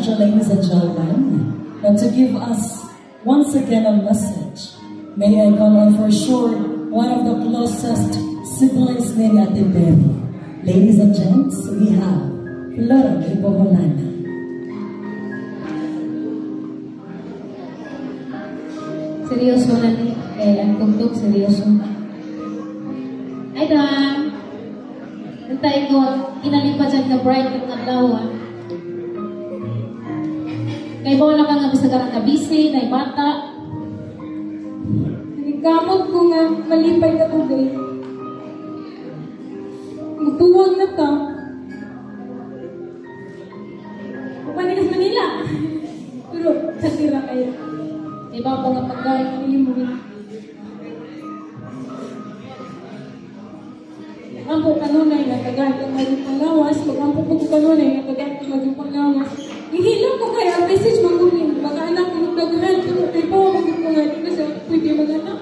Ladies and gentlemen. And to give us once again a message, may I call on for sure one of the closest siblings ni Ate Terry. Ladies and gents, we have Flora May Boholana. Seryoso na ni. Eh, ang tugtog, seryoso. Ay, Dan! Antay ko, kinalipad dyan ka bright ng adlaw, ah. Kay ba wala ka nga bisag ka busy, na bata. Nagkamot ko nga, malipay ka today. Magtuwag na ta. Manila, Manila. Pero, sa tira kayo. Di ba po nga pagkain Hindi mo rin. Ampo kanunay nga tagaan kang maging panglawas, mag-ampo po ko kanunay nga tagaan kang maging panglawas. Ihilang ko kaya message man ko ni mga anak ko daghan pero kay pa mo gid ko nga di na siya pwede mag-anak.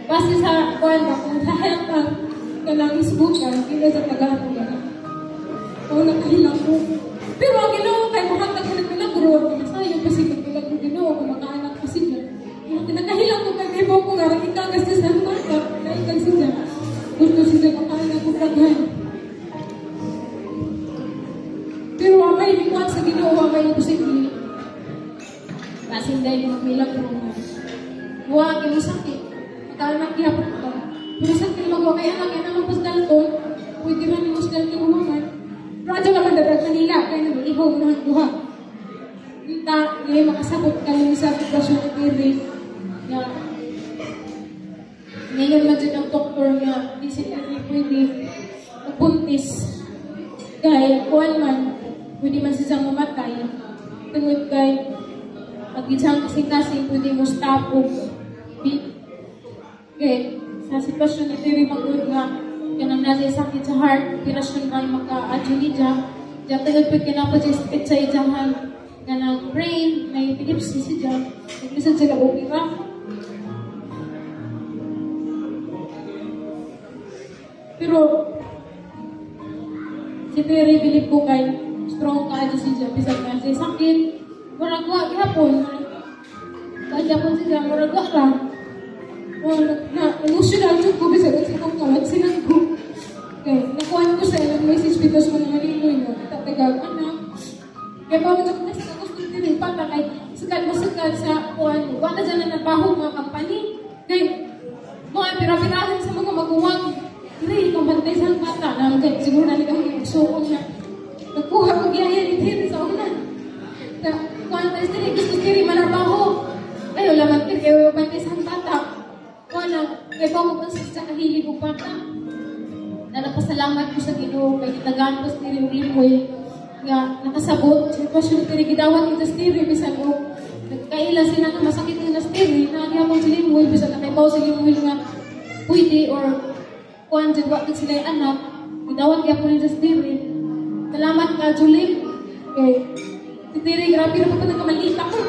Base sa kuan ba kung sa health ang kanang isbukan, di na siya tagaan ko anak. O nakahilang ko. Pero ang Ginoo kay mohatag sa nagmilagro, masayo pa siya milagro Ginoo kung makaanak pa siya. Nakahilang ko kay kay ko nga ikagas sa bata, naikal siya. Gusto siya makaanak ko daghan. Pero amay likuan sa Ginoo, amay imposible. Basin dahil magmilagro nga. Wa kay mo sakit. Makaanak gihapon ka. Pero sa kay magawa kay anak kay naman pas dalton, pwede man nimo sa dalton humangan. Pero adyo naman dadag Manila kay nag-ihaw na ang duha. Unta ngay makasabot kayo sa sitwasyon ni Terry nga ngayon man dyan ang doktor nga di si Terry pwede magbuntis. Kay kuan man pwede man siya mamatay. Tungod kay pag isang kasing-kasing pwede mo stop og beat. Kay sa sitwasyon ni Terry magud nga kanang nasa sakit sa heart, operasyon ay maka-adyo ni Jack. Jack tungod pud kinapa siya sakit sa ijahan kanang brain, may epilepsy si Jack. Naglisod sila opera. Pero si Terry bilib ko kay strong ka adyo si Jack bisag na siya sakit. Murag wa gihapon. Wa gihapon si Jack, murag wa ra. Na emotional jud ko bisag sa akong kawat sinang ko. Kay nakuha ko sa ilang message because mga malinoy nga tatagag anak. Kay pa man jud sa gusto diri bata kay sikat mo sikat sa kuan, wa na dyan na nabaho mga company. Kay mga pira-pirahan sa mga maguwang diri kang bantay sa bata na kay siguro na nila suon na. Nagkuha og giyaya ni diri sa una. Na kuan ta diri gusto diri manarbaho. Ayo laman kay kay bantay sa bata. Wala, kay pa mo sa kahilig og bata. Na nagpasalamat ko sa Ginoo kay gitagaan ko sa diri og limoy nga nakasabot sa sitwasyon ni Terry gidawat ito sa diri bisan og nagkaila sila nga masakit nga sa diri na gihapon sa limoy bisan nakaibaw sa limoy nga pwede or kuan jud wa gid sila anak gidawat gihapon sa diri. Salamat ka Julie kay si Terry grabe ra ko nagkamalita ko.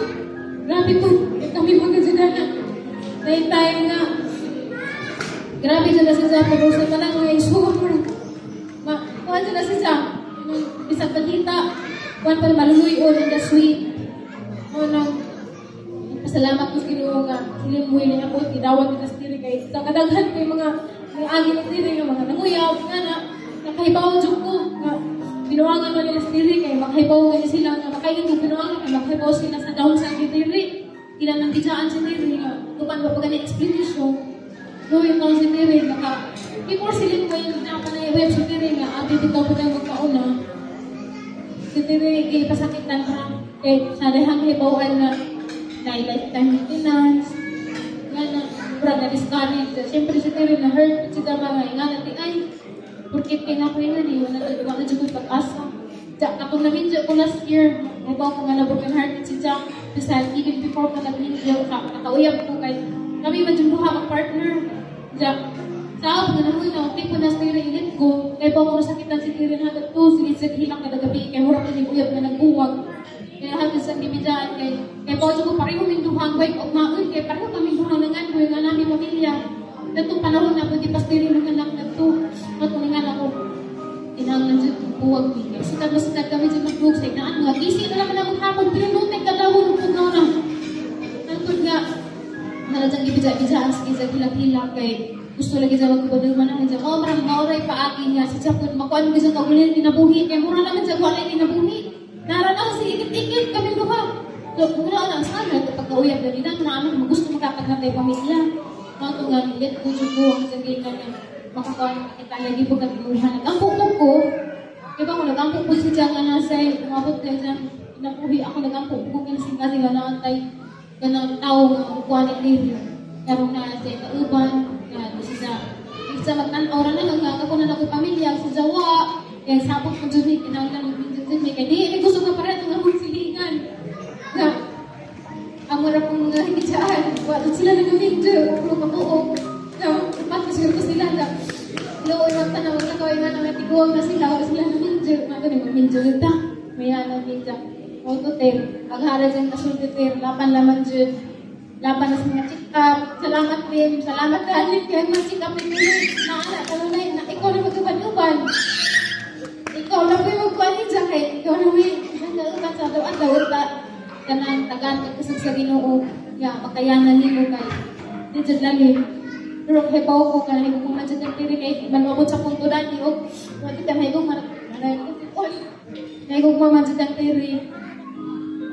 Grabe ko kay kami man gid na nay time nga grabe jud na siya pero sa tanang mga isugo mo. Ma kuan jud na siya bisag balita kuan pa maluluy-on in the sweet. Mo nang pasalamat ko sa Ginoo nga limoy ni abot gidawat ni diri kay kadaghan kay mga agi ni diri nga mga nanguyaw nga na nakahibaw jud ko nga binuangan man nila sa diri kay makahibaw nga sila nga makaingon og binuangan kay makahibaw sila sa downside ni diri ilan ang bidaan sa diri nga tupan ba pag explanation no yung taon si diri naka before sila ko yung napanay web sa diri nga ate bitaw ko tayo magkauna si diri kay pasakitan ra kay sa dihang hibawan na na lifetime maintenance nga na murag na discourage. Siyempre si Terry na hurt si Dama nga nga na ay porkit kay na ko yun ni wala na jud pag-asa. Jack akong naminjo ko last year hibaw ko nga na broken hearted si Jack bisan even before ko nagminjo nakauyab ko kay kami man jud duha ka partner. Jack sa ako nga nahunaw tipo na sa Terry init ko kay ba ko nasakitan si Terry na to sige sa hilak kada gabi kay murag ni uyab nga nagbuwag. Kaya hanggang sa gimidaan kay kay pa ko pareho minduhang way og maoy kay pareho kami duhang nangandoy nga nami pamilya. Datong panahon na pwede pas diri mga anak nadto matulingan ako. Tinanglan jud buwag mi. Kay sikat kami jud magbuwag sa inaan nga dyan, bijaan sa isa hilak-hilak kay gusto lagi sa magkubaduman na dyan. Mao marang maoray paagi niya sa Japon. Makuan ko sa kagulin kinabuhi. Kay mura naman sa wala kinabuhi. Naran ako sa ikit-ikit kami duha. So, muna na sana ito pagkauyab dali na na ano gusto makapag pamilya. Mao to nga let ko jud ko ang sagitan niya makakuan kita lagi po kaguluhan. Nagampo ko ko. Di ba ko nagampo ko si Diyan nga nasa umabot kay dyan kinabuhi ako nagampo ko kinsing kasi nga naantay kanang tao nga kukuha ni Lirio. Karong na sa kauban na siya isa magtan-aw ra na nga ako na ako pamilya sa jawa kay sabot ko jud ni kinahanglan jud ni kay di ni gusto nga pareho nga akong silingan. Na amo ra pong mga higitsaan wa sila nagaminjo pero kabuok. Na dapat siguro sila na looy magtanaw na kaway nga na tiguang na sila wa sila naminjo mato ni magminjo ta maya na minjo. Auto ter, aghara dyan kasulti ter, lapan laman dyan, lapan na sa mga check-up, salamat Lim, salamat Lim, kaya mga check-up ni Lim, naala ka na, ikaw na mag-uban-uban, ikaw na po yung magkuhan dyan, kaya ikaw na may nag-uban sa adlaw-adlaw, ta, kanang tagaan kag kusog sa Ginoo, ya, makayanan nimo kay, di dyan lalim, pero hibaw ko, kaya hindi ko man dyan tiri, kay manwabot sa punto dani, o, wala ka mahigong man, nahigong man dyan tiri,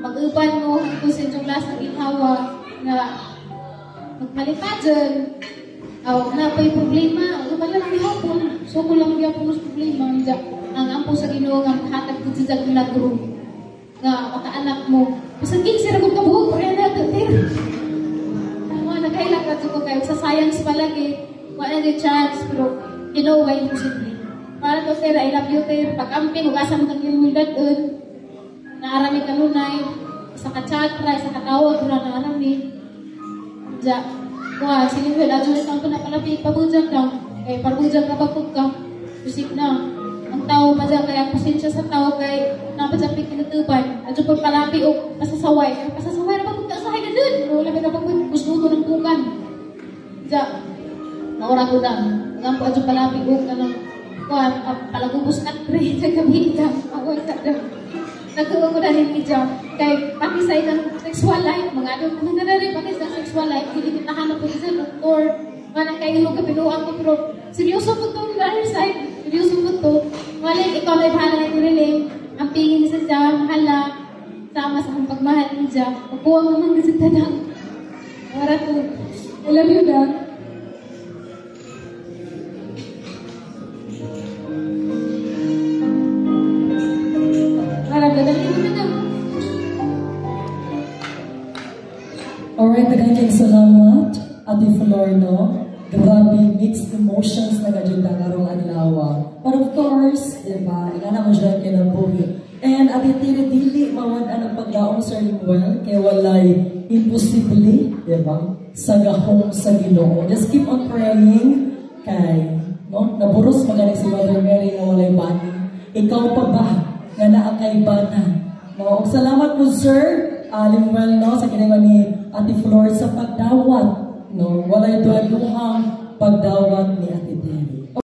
mag-uban mo hangtod sa inyong last ng ginhawa nga magmalipad dyan. Aw, na pa'y problema. Uban lang gihapon. So, ko lang gihapon sa problema. Ang ampo sa Ginoo nga maghatag ko sa milagro nga makaanak mo. Bisan 15 ra gud ka buok, pareha na ito. Tama, nagkailang ka ko kayo. Sa science palagi, wala na chance, pero Ginoo ay imposible. Para to, sir, I love you, sir. Pag-amping, ug asa mo kang imulad-un. Naarami kanunay, isa ka chakra, isa ka tawag, wala naarami. Ja, kuha, sige mo, ladyo na taon na palapi, pabujag lang. Kay pabujag ka pagpug ka, usip na. Ang tao pa dyan, kaya pasensya sa tao, kay napajapit kinatuban. Adyo po palapi o pasasaway. Kaya pasasaway na pagpug ka, asahay ka dun. Wala ka pagpug, gusto ko ng pukan. Ja, naura ko lang. Ang po adyo palapi o kanang, kuha, palagubos at pre, sa gabi ka. Ako isa daw. Nagtuo ko dahil ni Jam, kay pati sa ilang sexual life, mga ano, mga na rin, pati sa sexual life, hindi kita hanap po sa doktor, mga nakailog ka, pinuan ko, pero seryoso po ito, other side, seryoso po ito. Malay, ikaw na ibahala na rin, ang pingin sa Jam, mahala, sama sa akong pagmahal ni Jam, magpuwang naman kasi tanang. Wala to. I love you, Dad. Alright, daghang salamat, Ate Flor, no? Grabe, mixed emotions na gadyo karong adlaw. But of course, di ba, ingana mo siya kinabuhi. And Ate Tere, dili mawad-an ang paglaom, Sir Limuel, kay walay imposible, di ba, sa gahom sa Ginoo. Just keep on praying kay, no? Naburos magaling si Mother Mary nga walay bani. Ikaw pa ba nga naa kay bana? No? Salamat po, Sir Limuel, no, sa ginawa ni Ate Flor sa pagdawat, no? Walay duha-duhang pagdawat ni Ate